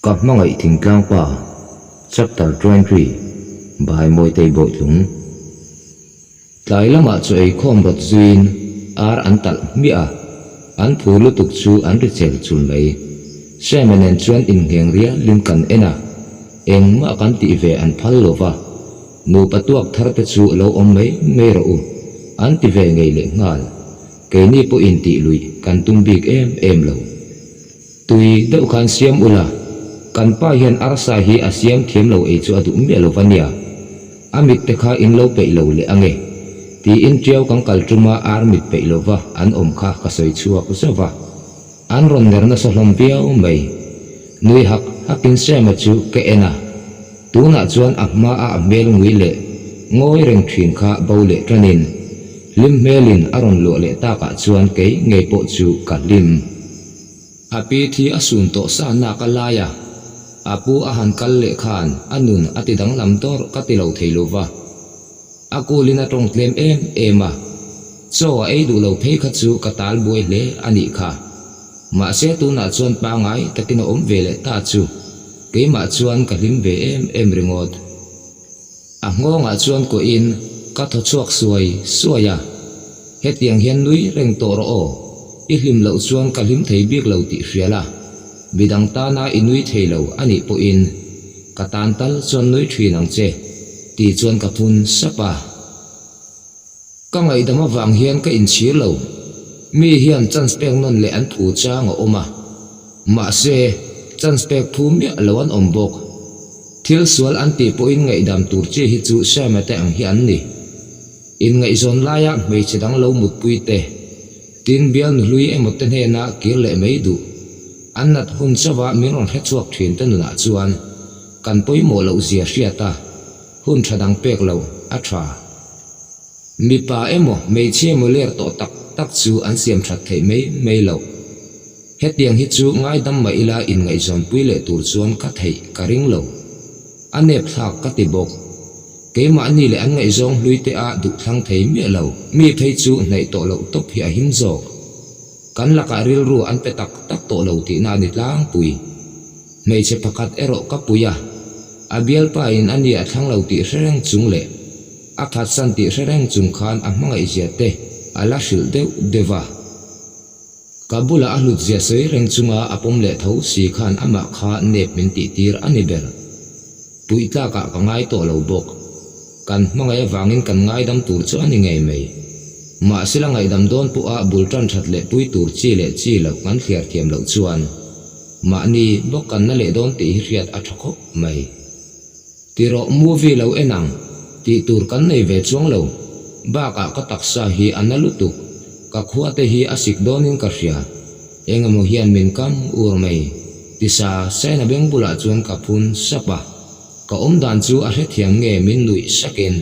Ka hmangaih thingtlang pa, Chapter 23 by Mawitei Bawitlung. Tlai lamah chu eikhawm rawt zuiin ar an talh hmiah a, an phur lutuk chu an ri chel chul mai. Sema nen chuan inngheng rialin kan en a, engmah kan tih ve an phal lo va, nupa tuak thar te chu lo awm mai mai rawh u, an ti ve ngei leh nghal. Keini pawhin tih luih kan tum bik em em lo. Tui deuh khan siam ula, kan pa hian arsa hi a siam thiam lo ei chu a duh miah lo va nia. A mit te kha in lo peih lo leh ange. Tiin tiau kan kal tuma ar mit peih lo va an awm kha ka sawi chhuak zauh va. An rawn ner nasa hlawm viau mai. Nui hak hakin Sema chu ka en a. Tunah chuan a hma a a hmel ngui leh ngawi reng thin kha bo leh tanin hlim hmelin a rawn luah leh takah chuan kei ngei pawh chu ka hlim. A pi thi a sun tawh sa nak a lai a, a pu a han kal leh khan a nun a ti danglam dawrh ka ti lo thei lo va. A kulin a tawng tlem em em a, chaw a ei duh lo phei kha chu ka tal buai hle a nih kha. Mahse tunah chuan pangai takin a awm ve leh ta chu keimah chuan ka hlim ve em em ringawt. A nghawngah chuan kuahin ka thaw chhuak suai suai a, Hetiang hian nui reng tawh rawh aw, i hlim loh chuan ka hlim thei bik lo tih hria la, midang tana i nui thei lo a nih pawhin ka tan tal chuan nui thin ang che, tih chuan ka phun sap a. Ka ngaihdam avang hian ka inchhir lo. Mi hian chance pek nawn leh an thu chang a awm a. Mahse, chance pek phu miah lo an awm bawk. Thil sual an tih pawhin ngaihdam tur chi hi chu Shyama te ang hi an ni. Inngaihzawn laia hmeichhe dang lo mutpui te, tin bial nuhlui emaw te hnena kir leh mai duh. An nat hun chauha min rawn hrechhuak thin te nunah chuan kan pawimawh loh zia hriat a, hun tha dang pek lo a tha. Mipa emaw hmeichhia emaw ler tawh tak tak chu an siam that theih mai mai loh. Hetiang hi chu ngaidam mah ila inngaihzawnpui leh tur chuan ka theih ka ring lo. A nep thlak ka ti bawk. Keimahni leh an ngaihzawng hlui te a duh thlang thei miah lo. Mi phei chu hnaih tawh loh tawp hi a him zawk. Kan lakah rilru an pe tak tak tawh lo tihna a ni tlangpui. Hmeichhe pakhat erawh ka pui a, a bialpa in a ni a thlang lo tih hre reng chung leh a phatsan tih hre reng chung khan a hmangaihzia te a la hrilh deuh deuh a. Ka bulah a hlutzia sawi reng chunga a pawm leh tho si khan amah kha nep min tih tir a ni ber. Puih tlakah ka ngai tawh lo bawk. Kan hmangaih avangin kan ngaidam tur chu a ni ngei mai. Mahse la ngaihdam dawn pawha bul tan that leh pui tur chi leh chi loh kan thliar thiam loh chuan mahni bawk kan na leh dawn tih hi hriat a tha khawp mai. Tirawh movie lo en ang tih tur kan nei ve chuang lo. Bakah ka taksa hi a na lutuk. Ka khua te hi a sik dawnin ka hria. Engemaw hian min kam ur mai. Tisa Saina beng bulah chuan ka phun sap a. Ka awm dan chu a hrethiam nge min nuih sakin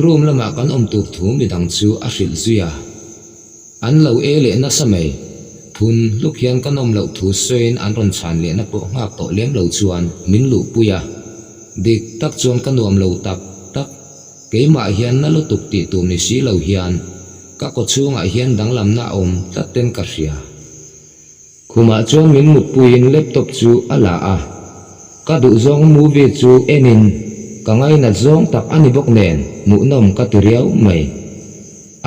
room lamah kan awm tur thu midang chu a hrilh zui a. An lo e leh nasa mai. Phun hluk hian ka nawm loh thu sawiin an rawn chhan lehna pawh nghak tawh lem lo chuan min luhpui a. Dik tak chuan ka nuam lo tak tak. Keimah hian na lutuk tih tur ni si lo hian ka kawchhungah hian danglamna a awm tlat ten ka hria. Khumah chuan min mutpuiin laptop chu a la a, ka duhzawng movie chu enin ka ngainat zawng tak a ni bawk nen hmuhnawm ka ti riau mai.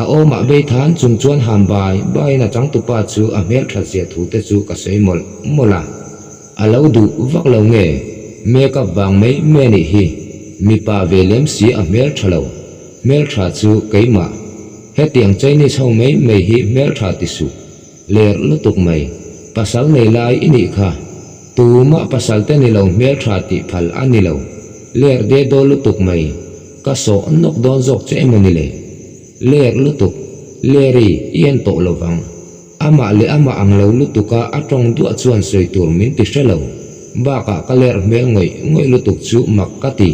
A awmah Beithan chung chuan ham bai baiin a changtupa chu a hmelthat zia thu te chu ka sawi mawlh mawlh a. A lo duh vak lo nge? Makeup vang mai mai a nih hi. Mipa ve lem si a hmeltha lo. Hmeltha chu keimah. Hetiang Chinese ho mai mai hi hmeltha ti suh. Ler lutuk mai. Pasal nei lai i nih kha. Tumah pasal te ni lo hmeltha tih phal a ni lo. Ler de dawl lutuk mai. Ka sawh nawk dawn zawk che emaw ni le? Ler lutuk. Leri i en tawh lo vang. Amah leh amah ang lo lutuk a a tawng duah chuan sawi tur min ti hre lo. Bakah ka ler hmel ngawih ngawih lutuk chu mak ka ti.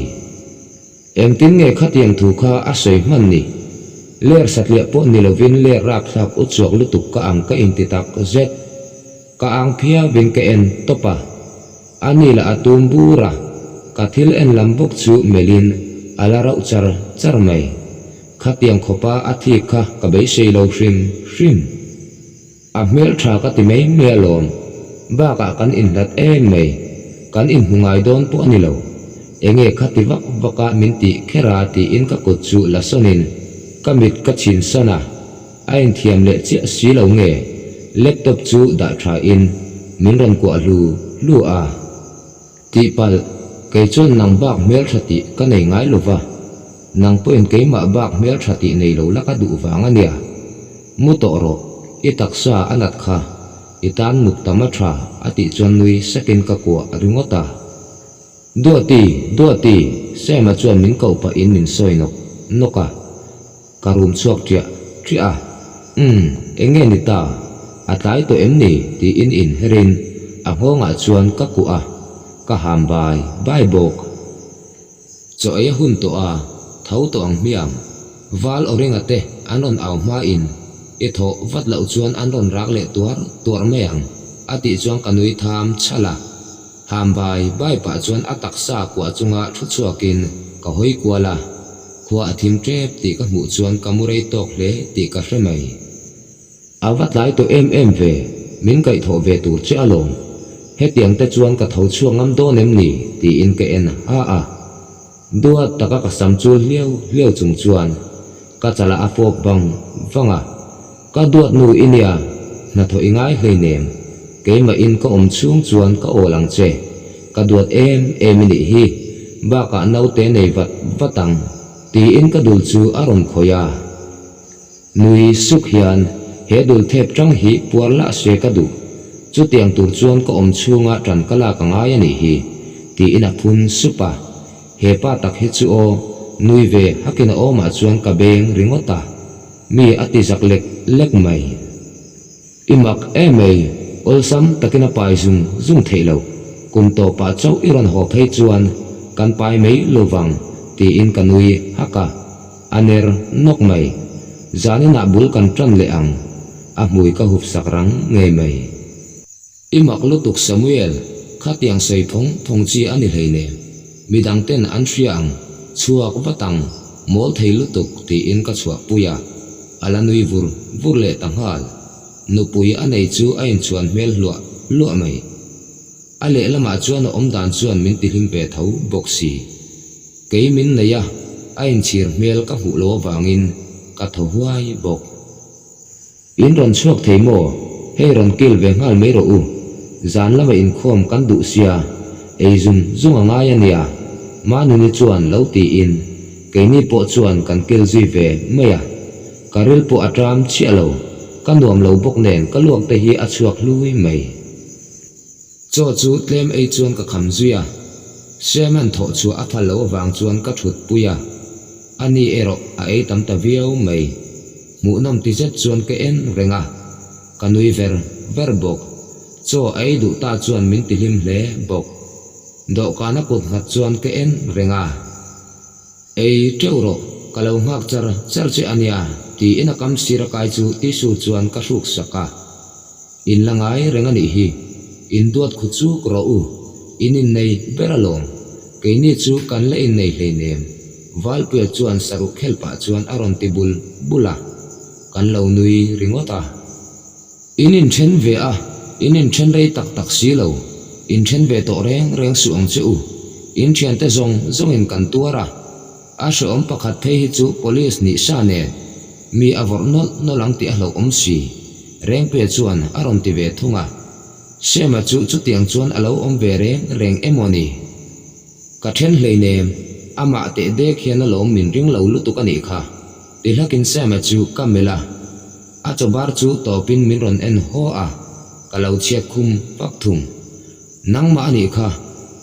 Engtin nge khatiang thu kha a sawi hman ni? Ler satliah pawh ni lovin ler rapthlak u chuak lutuk ka ang ka inti tak zet. Ka ang phiauin ka en tawp a. A ni lah a tum bur a, ka thil en lam bawk chu melhin a la rauh char char mai. Khatiang khawpa a thik kha ka beisei lo hrim hrim. A hmeltha ka ti mai mai alawm. Bakah kan inhlat em mai. Kan inhmu ngai dawn pawh a ni lo. Enge kha ti vak vak a min tih kher a tiin ka kut chu la sawnin ka mit ka chhin san a, a inthiam leh chiah si lo nge laptop chu dah tha in min rawn kuah hlu hlu a. Tihpalh, kei chuan nang bak hmeltha tih ka nei ngai lo va, nang pawhin keimah bak hmeltha tih nei lo la ka duh vang a nia. Mu tawh rawh, i taksa a nat kha, i tan mut tam a tha a tih chuan nui sakin ka kuah ringawt a. Duati, Duati, Sam-a chuan min koh pahin min sawi nawk nawk a. Ka rum chhuak ṭiah ṭiah a, Umm, eng nge ni ta? A tlai tawh em ni? tiin inherin a nghawngah chuan ka kuah a, ka ham bai bai bawk. Chaw ei a hun tawh a, tho tawh ang hmiang. Val Awringa te an rawn au hmain i thawh vat loh chuan an rawn rak leh tuar tuar mai ang, a tih chuan ka nui tham chhalh a. Ham bai bai pah chuan a taksa kuah chunga thu chhuakin ka hawi kual a, khua a thim tep tih ka hmuh chuan ka mu rei tawk hle tih ka hre mai. A va tlai tawh em em ve, min kaihthawh ve tur che alawm. Hetiang te chuan ka tho chhuak ngam dawn em ni? tiin ka en ha a. Duat taka ka sam chul hliau hliau chung chuan ka chalah a fawp vang vang a, Ka duat nu i nia, hnathawh i ngai hleinem, keimah in ka awm chhung chuan ka awl ang che, ka duat em em i nih hi, bakah naute nei vat vat ang, tiin ka dul chu a rawn khawih a. Nui suk hian he dul thep tang hi puar lah se ka duh, chutiang tur chuan ka awm chhunga tan ka lak a ngai a nih hi, tiin a phun sup a. He pa tak hi chu aw, nui ve hakin a awmah chuan ka beng ringawt a. Mi a ti zak lek lek mai. I mak em ei, awlsam takin a pai zung zung theih loh. Kum tawpah chauh i rawn haw phei chuan kan pai mai lo vang tiin ka nui hak a, a ner nawk mai. Zaninah bul kan tan leh ang, a hmui ka hup sak rang ngei mai. I mak lutuk Samuel, khatiang sawi phawng phawng chi a ni hleinem. Midang ten an hria ang, chhuak vat ang, mawl thei lutuk tiin ka chhuah pui a, a la nui vur vur leh ta nghal. Nupui a nei chu a inchhuan hmel hluah hluah mai. A lehlamah chuan a awmdan chuan min tihlim ve tho bawk si. Kei min nei a, a inchhir hmel ka hmuh loh avangin ka thaw huai bawk. In rawn chhuak thei maw? Hei rawn kil ve nghal mai rawh u. Zan lama inkhawm kan duh sia, ei zung zung a ngai a nia, Manuni chuan lo tiin keini pawh chuan kan kil zui ve mai a. Ka ril pawh a ṭam chiah lo, ka nuam lo bawk nen ka luak te hi a chhuak hlui mai. Chaw chu tlem ei chuan ka kham zui a, Seman thawh chhuah a phal loh avang chuan ka thut pui a, ani erawh a ei tam ta viau mai. Hmuhnawm ti zet chuan ka en reng a, ka nui ver ver bawk. Chaw a ei duh ta chuan min ti hlim hle bawk. Dawhkan a kut nghat chuan ka en reng a. Ei teuh rawh, ka lo nghak char char che a nia, tiin a kam sir a kai chu tissue chuan ka hruk sak a. In la ngai reng a nih hi. In duat khu chuk rawh u. In innei ber alawm. Keini chu kan la innei hleinem. Valpuia chuan saruh khel pah chuan a rawn ti bul bul a. Kan lo nui ringawt a. In inthen ve a, in inthen rei tak tak si lo. Inthen ve tawh reng reng suh ang che u. In thiante zawng zawngin kan tuar a. A hrehawm pakhat phei hi chu police nih sa nen mi a vawrh nawlh nawlh ang tih a hlauhawm si. Rengpuia chuan a rawn ti ve thung a. Sema chu chutiang chuan a lo awm ve reng reng emaw ni? Ka then hleinem, amah teh dek hian alawm min ring lo lutuk a nih kha. Ti hlakin Sema chu ka melh a. A chaw bar chu tawpin min rawn en haw a, ka lo chhiat khum vak thung. Nangmah a nih kha,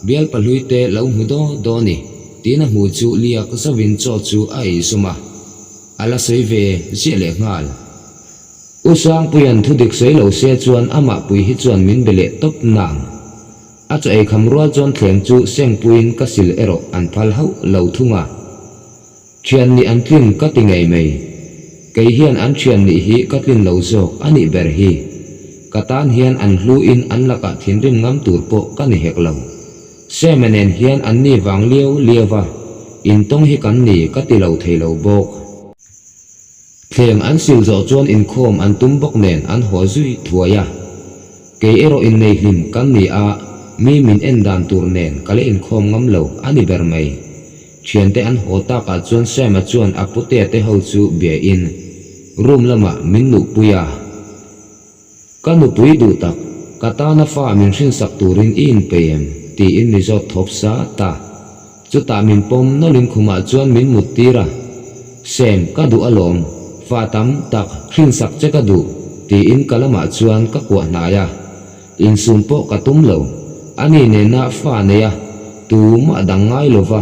bial pahlui te lo hmu daw daw ni, tiin a hmui chu liak zauhin chaw chu a ei zawm a. A la sawi ve ziah leh nghal. U Sangpuia'n thu dik sawi lo se chuan amah pui hi chuan min be leh tawp nang. A chaw ei kham rual chuan thleng chu Sengpuiin ka sil erawh an phal hauh lo thung a. Thian nih an tlin ka ti ngei mai. Kei hian an thian nih hi ka tlin lo zawk a nih ber hi. Ka tan hian an hluin an lakah thinrim ngam tur pawh ka ni hek lo. Seme nen hian an ni vang liau liau va, intawng hi kan ni ka ti lo thei lo bawk. Thleng an sil zawh chuan inkhawm an tum bawk nen an haw zui thuai a. Kei erawh innei hlim kan ni a, mi min en dan tur nen ka la inkhawm ngam lo a ni ber mai. Thiante an haw takah chuan Sam-a chuan a putea te ho chu bia in room lamah min luhpui a. Ka nupui duh tak, ka tana fa min hrinsak turin i inpeih em? tiin mi zawt thawp sat a. Chutah min pawm nawlhin khumah chuan min mut tir a. Sam, ka duh alawm, fa tam tak hrinsak che ka duh, tiin ka lamah chuan ka kuah hnai a. Insum pawh ka tum lo. Ani nena fa nei a, tumah dang ngai lova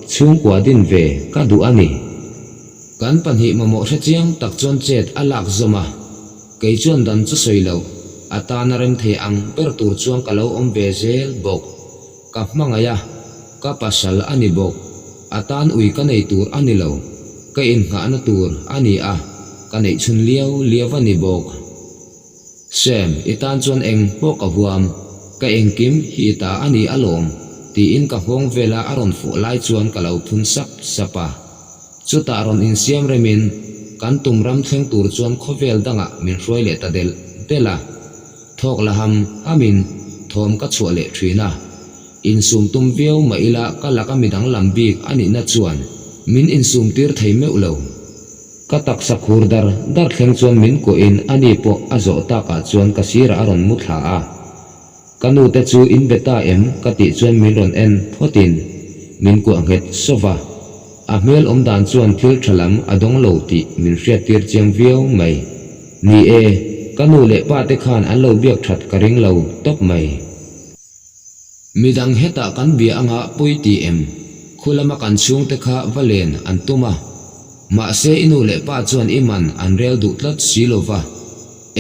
chhungkua din ve ka duh a ni. Kan pahnih mamawh hrechiang tak chuan chet a lak zawm a. Kei chuan dan chu sawi loh, a tana rem thei ang ber tur chuan ka lo awm ve zel bawk. Ka hmangaih a, ka pasal a ni bawk. A tan ui ka nei tur a ni lo, ka innghahna tur a ni a, ka neih chhun liau liau a ni bawk. Sam, i tan chuan eng pawh ka huam, ka engkim hi i ta a ni alawm, tiin ka nghawng vela a rawn fuh lai chuan ka lo phun sap sap a. Chutah rawn insiam remin kan tum ram thleng tur chuan khawvel dangah min hruai leh ta delh delh a. Thawk la ham hamin thawm ka chhuah leh thin a. Insum tum viau mah ila ka laka midang lam bik a nihna chuan min insum tir thei meuh lo. Ka taksa khur dar dar thleng chuan min kuahin ani pawh a zawh takah chuan ka sirah a rawn mu thla a. Ka nu te chu in be ta em? ka tih chuan min rawn en phawtin min kuah nghet sawp a. A hmel awm dan chuan thil tha lam a dawng lo tih min hriattir chiang viau mai. Ni e, ka nu leh pa te khan an lo biak that ka ring lo tawp mai. Midang hetah kan bia anga pawi ti em? Khu lama kan chhungte kha va len an tum a. Mahse i nu leh pa chuan i man an rel duh tlat si lo va.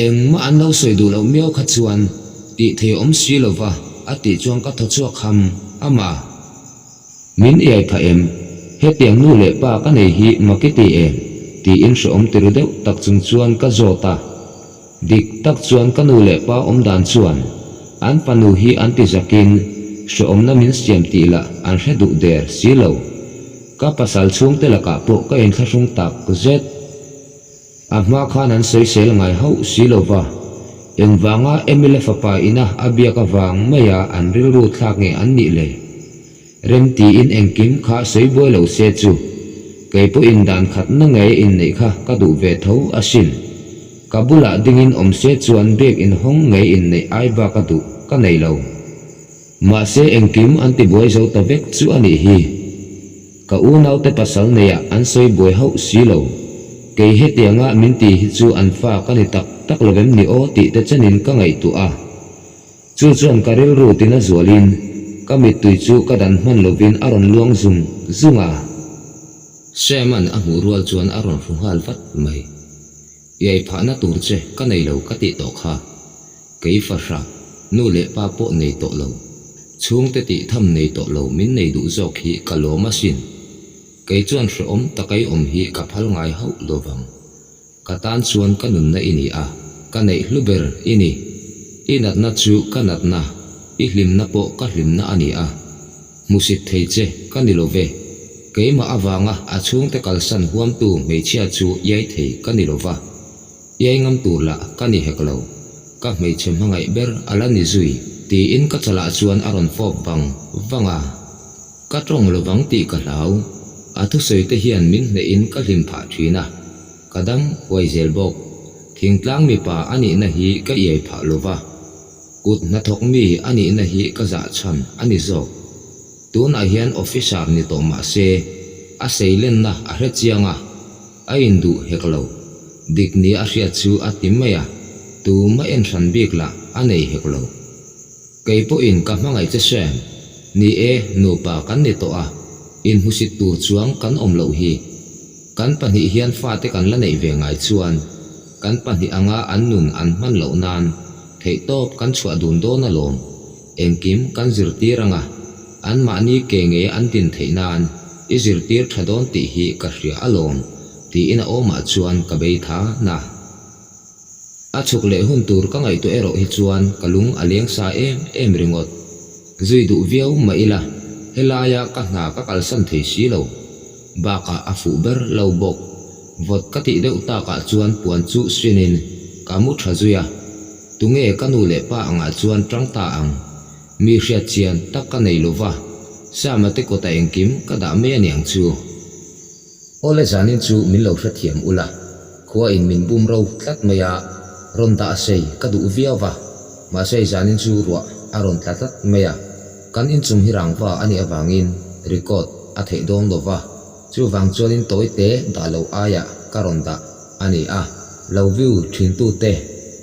Engmah an lo sawi duh loh miau kha chuan tih thei awm si lo va a tih chuan ka thaw chhuak ham ham a. Min iai phah em? Hetiang nu leh pa ka nei hi mak i ti em? tiin hrehawm ti ru deuh tak chung chuan ka zawt a. Dik tak chuan ka nu leh pa awm dan chuan an fanu hi an ti zakin hrehawmna min siam tih lah an hre duh der si lo. Ka pasal chhungte lakah pawh ka inthlahrung tak zet. A hma khan an sawisel ngai hauh si lo va, engvanga Emile fapa ina a biak avang maia an rilru thlak nge an nih le? Rem tiin engkim kha sawi buai lo se chu, kei pawhin dan khatna ngei inneih kha ka duh ve tho asin. Ka bulah dingin awm se chuan biak inhawng ngei inneih ai bak a duh ka nei lo. Mahse engkim an ti buai zo ta vek chu a nih hi. Ka unaute pasal neiah an sawi buai hauh si lo. Kei hetianga min ti hi chu an fa ka ni tak tak lo em ni aw tih te chenin ka ngaihtuah a. Chu chuan ka rilru tina zualin ka mittui chu ka dan hman lovin a rawn luang zung zung a. Sam-a'n a hmuh rual chuan a rawn hru nghal vat mai. Iai phahna tur che ka nei lo ka tih tawh kha. Kei fahrah, nu leh pa pawh nei tawh lo. Chhungte tih tham nei tawh lo min nei duh zawk hi ka lawm asin. Kei chuan hrehawm takai awm hi ka phal ngai hauh lo vang. Ka tan chuan ka nunna i ni a, ka neih hlu ber i ni. I natna chu ka natna, i hlimna pawh ka hlimna a ni a. Hmusit thei che ka ni lo ve. Keimah avanga a chhungte kalsan huamtu hmeichhia chu iai thei ka ni lo va. Iai ngam tur lah ka ni hek lo. Ka hmeichhe hmangaih ber a la ni zui, tiin ka chalah chuan a rawn fawp vang vang a. Ka tawng lo vang tih ka hlau. A thusawi te hian min hnehin ka hlim phah thin a. Ka dam huai zel bawk. Thingtlang mipa a nihna hi ka iai phah lo va. Kut hnathawk mi a nihna hi ka zah chhan a ni zawk. Tunah hian officer ni tawh mah se, a seilenna a hre chiang a, a induh hek lo. Dik nia a hriat chu a ti mai a, tuma en hran bik lah a nei hek lo. Kei pawhin ka hmangaih che Sam, ni e, nupa kan ni tawh a, inhmusit tur chuang kan awm loh hi. Kan pahnih hian fate kan la neih ve ngai chuan kan pahnih anga an nun an hman loh nan theihtawp kan chhuah dun dawn alawm. Engkim kan zirtir anga anmahni ke ngei an din theih nan i zirtir tha dawn tih hi ka hria alawm tiin a awmah chuan ka bei tha na. A chhuk leh hun tur ka ngaihtuah erawh hi chuan ka lung a leng sa em em ringawt. Zui duh viau mah ila helaia ka hna ka kalsan thei si lo. Bakah a fuh ber lo bawk. Vawt ka tih deuh takah chuan puan chu sinin ka mu tha zui a. Tunge ka nu leh pa angah chuan tang ta ang? Mi hriat chian tak ka nei lo va, Sama te kawtah engkim ka dah mai a niang chu. Awle zanin chu min lo hrethiam ula, khua in min bum ro tlat mai a, rawn dah sei ka duh viau va, mahse zanin chu ruah a rawn tla tlat mai a, kan inchung hi rangva a nih avangin record a theih dawn lo va, chuvang chuanin tawi te dah lo aiah ka rawn dah a ni a, lo view thintute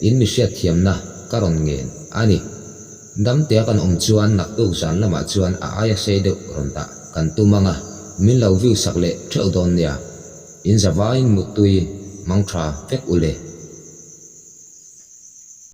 in mi hriatthiamna ka rawn ngen a ni. Damtea kan awm chuan naktuk zan lamah chuan a aia sei deuh rawn dah kan tum ang a, min lo view sak leh theuh dawn nia. In zavaiin muttui mang tha vek u le.